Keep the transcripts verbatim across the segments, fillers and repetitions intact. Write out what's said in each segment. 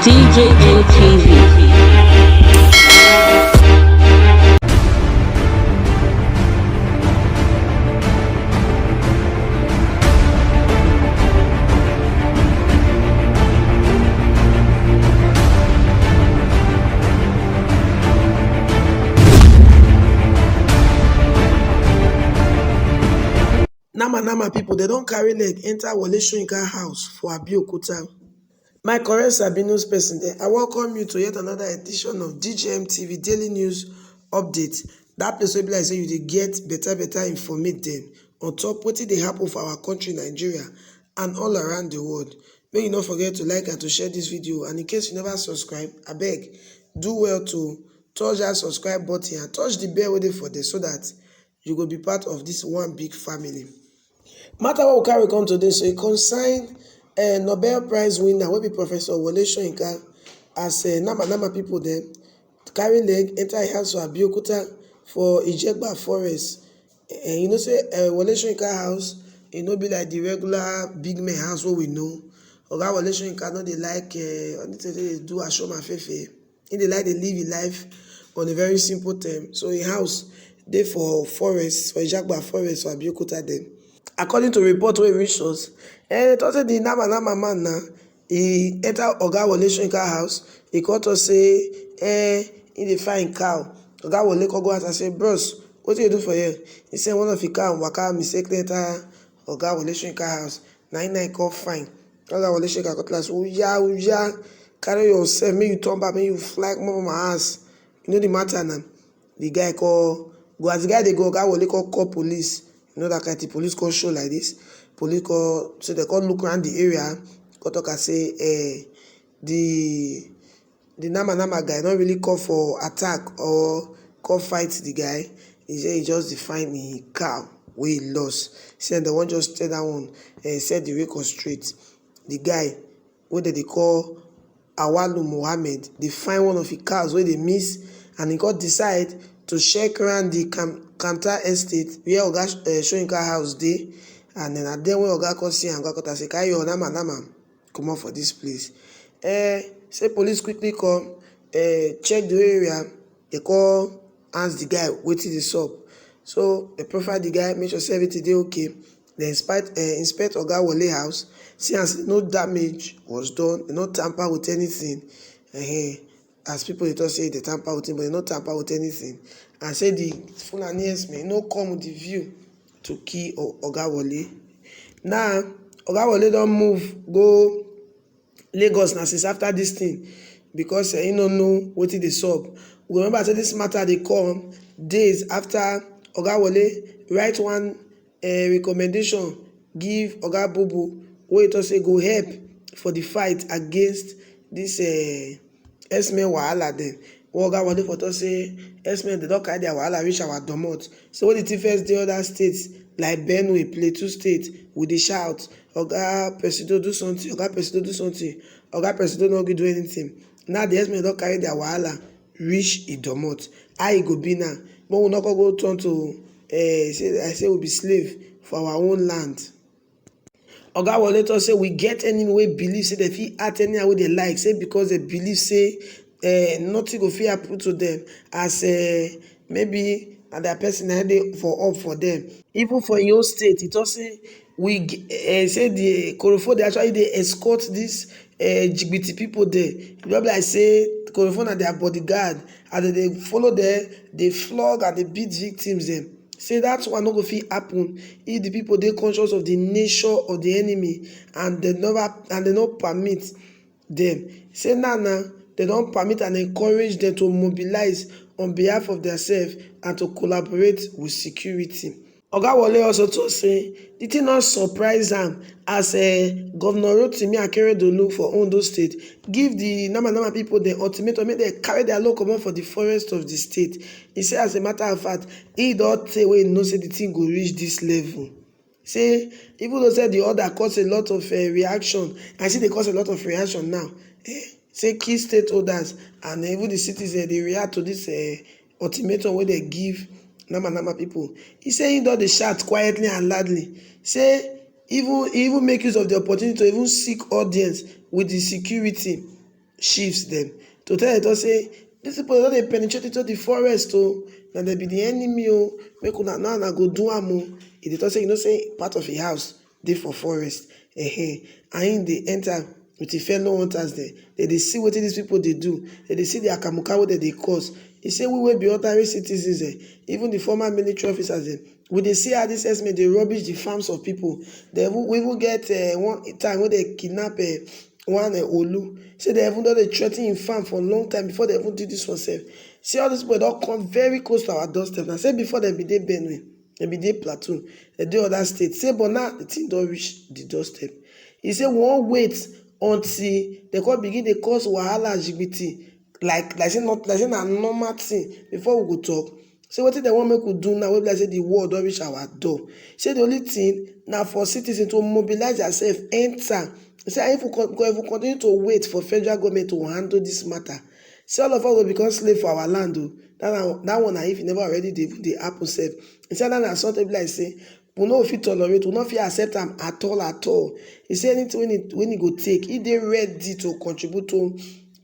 D J N T V. Nama nama people, they don't carry leg enter Wole Soyinka house for Abeokuta. My correct Sabinus person there, I welcome you to yet another edition of D J M T V Daily News Update. That place will be like say you dey get better, better informate them on top what they happen for our country, Nigeria, and all around the world. May you not forget to like and to share this video. And in case you never subscribe, I beg, do well to touch that subscribe button and touch the bell waiting for there so that you go be part of this one big family. Matter what we carry come today, so it concern uh, Nobel Prize winner, will be Professor Wole Soyinka, as uh, Nama Nama people then carry leg enter a house for Abeokuta for Ijegba Forest. And you know, say uh, Wole Soyinka house, it no be like the regular big man house what we know. Oga Wole Soyinka no dey like uh, anything they do a show my fefe. He dey like dey live his life on a very simple term. So his house dey for forest, for Ijagba forest for Abeokuta then. According to report wey reach us, eh, they talk say the Nama Nama man na he enter Oga Wole Soyinka house. He come talk say eh, he dey find cow. Oga Wole come go ask and say, "Bros, what you do for here?" He say one of his cow waka mistakenly enter Oga Wole Soyinka house. Na him na him come fine. Oga Wole Soyinka cutlass. Oya, oya, carry yourself. Make you turn back. Make you fly come up my ass. You know the matter now. The guy call go as the guy they go. Oga Wole call call police. You know that kind of police call show like this. Police call so they call look around the area. Call talk and say eh the the Nama Nama guy not really call for attack or call fight the guy. He say he just define him cow wey he lost. He say they won't just tell that one and set the record straight. The guy wey they dey call Awalu Mohammed dey find one of his cows wey they miss and he got decide to check around the Kam- Kamta estate where Oga uh, Soyinka house dey and then at then when Oga come see am, Oga come say carry your Nama Nama comot for this place. Uh, say police quickly come uh, check the area. They call ask the guy wetin dey sup. So they profile the guy, make sure say everything dey okay. They inspect uh, inspect Oga Wole house. See as no damage was done, they no tamper with anything. Uh-huh. As people they talk say they tamper with him, but they no tamper with anything. And say the Fulani herdsmen no come with the view to kill Oga Wole. Now Oga Wole don move go Lagos na since after this thing because uh, he no know wetin dey sup. We remember say this matter dey come days after Oga Wole write one uh, recommendation give Oga Bubu wey he talk say go help for the fight against this uh, X-Men wahala dem. Wey Oga Wale for talk say X-Men dem don carry their wahala reach our domot. So when the thing first dey other states like Benue, Plateau State, we dey shout, "Oga Presido do something, Oga Presido do something." Oga Presido no gree do anything. Now the X-Men don carry their wahala reach e domot. How e go be now? Make we no come go turn to uh, say I say we be slave for our own land. Oga Wole talk say we get enemy wey believe say dem fit act anyhow wey dem like, say because dem believe say uh, nothing go fit happen to them as uh, maybe na their person na dey for up for them. Even for im own state, e talk say we uh, say the Korofo dey actually dey escort this uh, Jibiti people there. E no be like say Korofo na their bodyguard, as dem dey follow them, dey flog and dey beat victims dem. Say that one no go fit happen if the people dey conscious of the nature of the enemy and they never and they no permit them. Say now now they don permit and encourage them to mobilize on behalf of themselves and to collaborate with security. Oga Wole also talk say the thing no surprise am as uh, Governor Rotimi Akeredolu for Ondo State give the Nama Nama people the ultimatum make dem carry their load comot for the forest of the state. He say as a matter of fact, he don tey wey he know say the thing go reach this level. Say even though say the order cause a lot of uh, reaction, I see dey cause a lot of reaction now. Eh? Say key stakeholders and even the citizens dey react to this uh, ultimatum wey dem give Nama Nama people. He say he don dey shout quietly and loudly. Say even he even make use of the opportunity to even seek audience with the security. chiefs dem to tell dem say, "Dis people don dey penetrate into the forest o, na dem be the enemy o, make una, now una go do am o." E dey talk say, you know say part of im house dey for forest, ehen, and im dey enter with im fellow hunters dem. Dem dey see wetin dis people dey do, dem dey see the akamuka wey dem dey cause. E say we wey be ordinary citizens dem, even the former military officers dem, we dey see how dis herdsmen dey rubbish the farms of people. Dem even, we even get, eh, one time wey dem kidnap, eh, one, eh, Olu. Say dem even don dey threaten im farm for long time before dem even do dis one sef. Say all dis people don come very close to our doorstep. Na say before dem bin dey Benue, dem bin dey Plateau, dem dey other states. Say but now the thing don reach the doorstep. E say we wan wait until dem come begin dey cause wahala jibiti, like, like say not, like say na normal thing before we go talk. Say wetin dem wan make we do now, wey be like say the war don reach our door. Say the only thing na for citizens to mobilize theirself, enter. Say if we con-, if we continue to wait for federal government to handle this matter, say all of us go become slave for our land o. That na, that one na if e never already dey, dey happen sef. E say that na something be like say we no fit tolerate, we no fit accept am at all, at all. E say anything wey e, wey e go take, e dey ready to contribute to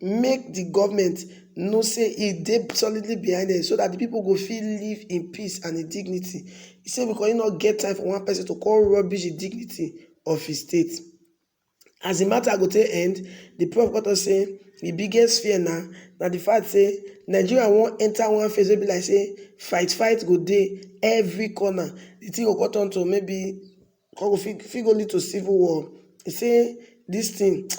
make the government know say e dey solidly behind dem, so that the people go fit live in peace and in dignity. E say because e no get time for one person to come rubbish the dignity of his state. As the matter go take end, the prof come talk say the biggest fear na, na the fact say Nigeria wan enter one phase wey be like say fight fight go dey every corner. The thing go come turn to maybe, come go fit, fit go lead to civil war. E say this thing,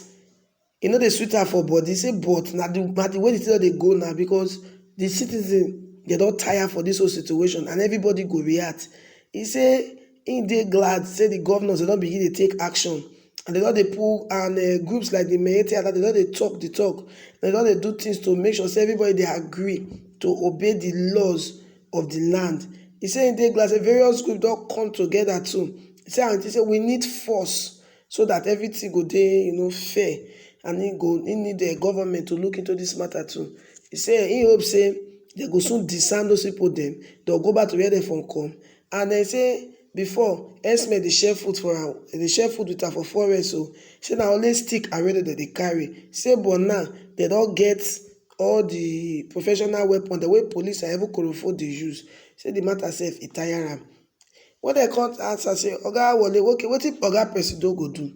e no dey sweet am for body. E say but na the, na the way the thing don dey go now, because the citizen dem don tire for this whole situation and everybody go react. E say im dey glad say the governors dem don begin dey take action and dem don dey pull, and, eh, groups like the Meete Ala, dem don dey talk the talk, dem don dey do things to make sure say everybody dey agree to obey the laws of the land. E say im dey glad say various groups don come together too. E say, and e say we need force so that everything go dey, you know, fair, and e go, e need the government to look into this matter too. E say e hope say dem go soon disarm those people dem, dem go back to where dem from come. And dem say before, herdsmen dey share food for am, dem dey share food with am for forest o. Say na only stick and radio dem dey carry. Say but now dem don get all the professional weapon dem wey police and even korofo dey use. Say the matter sef e tire am. When dem come ask am say, "Oga Wole, okay, wetin Oga Presido go do?"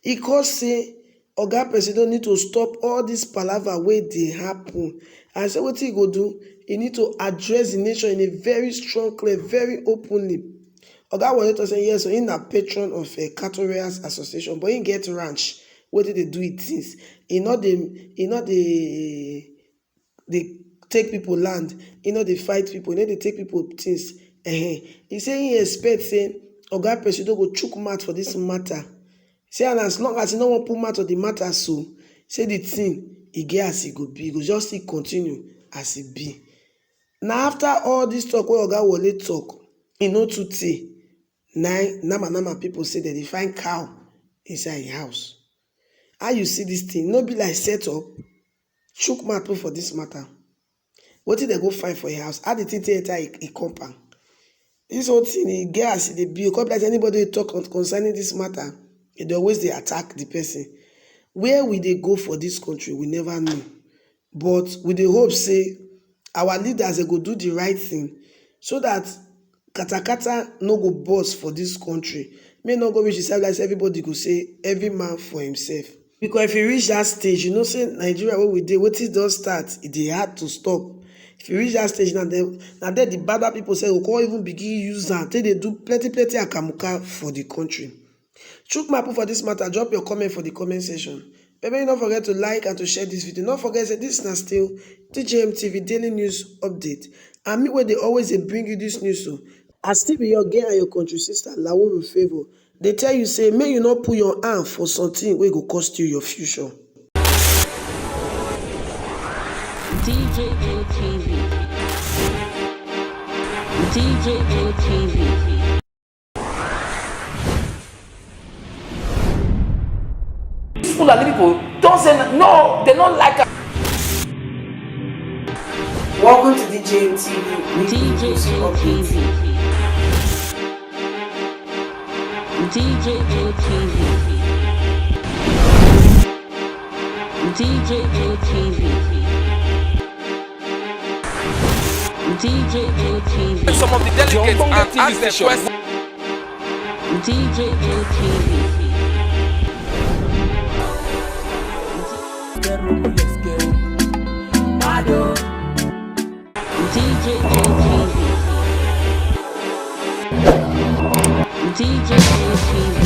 E come say Oga Presido need to stop all this palava wey dey happen. And say wetin e go do, e need to address the nation in a very strong, clear, very openly. Oga Wole talk say yes, so he na patron of, eh, Cattle Rearers Association, but he get ranch wey dey dey do im things. E no dey, e no dey dey take people land, e no dey fight people, e no dey take people things. Ehen. E say he expect say Oga Presido go chook mouth for this matter. Say and as long as e no wan put mouth on the matter so, say the thing e get as e go be, e go just still continue as e be. Na after all this talk wey Oga Wole talk, e no too tey, na im nama nama people say dem dey find cow inside im house. How you see this thing? No be like set up? Chook mouth put for this matter. Wetin dem go find for im house? How the thing take enter im, im compound? This whole thing, e get as e dey be. E come be like anybody wey talk con-, concerning this matter, e dey always dey attack the person. Where we dey go for this country, we never know. But we dey hope say our leaders, dem go do the right thing so that katakata no go burst for this country. Make e no go reach the side like say everybody go say every man for himself. Because if e reach that stage, you know say Nigeria wey we dey, wetin don start, e dey hard to stop. If e reach that stage, na there, na there the bad bad people sef go come even begin use am take dey do plenty plenty akamuka for the country. Chook mouth put for this matter, drop your comment for the comment section. But make you no forget to like and to share this video. No forget say this na still D J M T V Daily News Update. And me wey dey always dey bring you this news so, I still be your girl and your country sister, Lawuru Favour. Dey tell you say make you no put your hand for something wey go cost you your future. D J M T V. D J M T V. These Fulani people don say n-, no, dem no like am. Welcome to D J M T V weekly news update. D J M T V. D J M T V. D D J A T V. D J A T V. Some of the delegates and ask them questions. D J A T V. D J A T V. D J A T V.